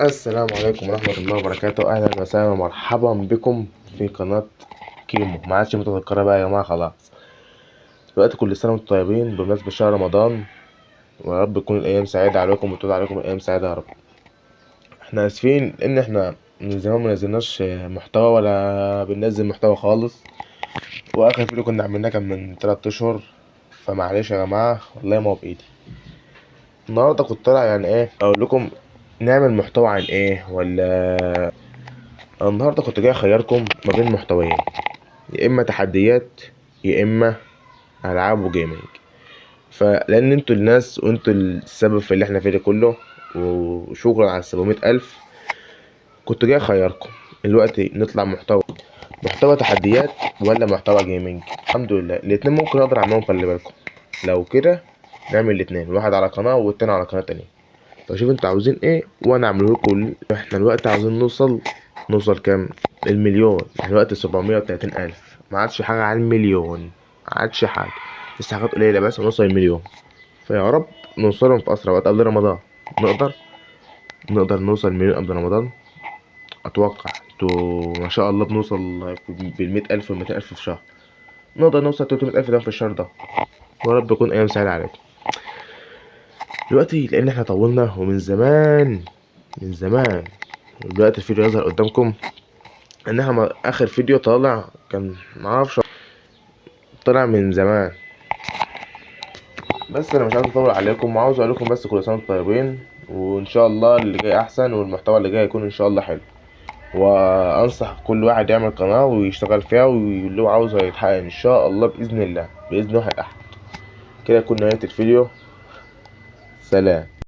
السلام عليكم ورحمة الله وبركاته. أهلا وسهلا ومرحبا بكم في قناة كيمو. ما عادش متذكرة بقى يا جماعة، خلاص. دلوقتي كل سنة وانتم طيبين بمناسبة شهر رمضان، ويا رب تكون الأيام سعيدة عليكم وتعود عليكم الأيام سعيدة يا رب. احنا آسفين إن احنا من زمان ما نزلناش محتوى ولا بننزل محتوى خالص، وآخر فيديو كنا عملناه كان من 3 أشهر، فمعلش يا جماعة والله ما هو بإيدي. النهارده كنت طالع يعني إيه أقول لكم نعمل محتوى عن إيه، ولا النهارده كنت جاي أخيركم ما بين محتويين، يا إما تحديات يا إما ألعاب و gaming. فلأن انتوا الناس وانتوا السبب في اللي احنا فيه ده كله، وشكرا على 700,000. كنت جاي أخيركم دلوقتي نطلع محتوى تحديات ولا محتوى gaming. الحمد لله الاتنين ممكن اقدر اعملهم، خلي بالكم. لو كده نعمل الاتنين، واحد على قناة والتاني على قناة تانية. فشوف انتوا عاوزين ايه وانا اعمله لكم. احنا دلوقتي عاوزين نوصل كام؟ المليون. احنا دلوقتي 730,000، ما عادش حاجة على المليون، ما عادش حاجة، لسه حاجات قليلة بس ونوصل المليون. فيا رب نوصلهم في اسرع وقت قبل رمضان. نقدر نوصل المليون قبل رمضان اتوقع. انتوا ما شاء الله بنوصل بالمية ألف والميتين ألف في شهر، نقدر نوصل 300,000 ده في الشهر ده، ويا رب يكون أيام سعيدة عليكم. دلوقتي لأن احنا طولنا ومن زمان، من زمان دلوقتي الفيديو يظهر قدامكم إن احنا آخر فيديو طالع كان معرفش طلع من زمان. بس أنا مش عاوز أطول عليكم، وعاوز أقول لكم بس كل سنة وأنتم طيبين، وإن شاء الله اللي جاي أحسن، والمحتوى اللي جاي يكون إن شاء الله حلو. وأنصح كل واحد يعمل قناة ويشتغل فيها واللي هو عاوزه هيتحقق إن شاء الله بإذن الله، بإذن واحد أحد. كده يكون نهاية الفيديو، سلام.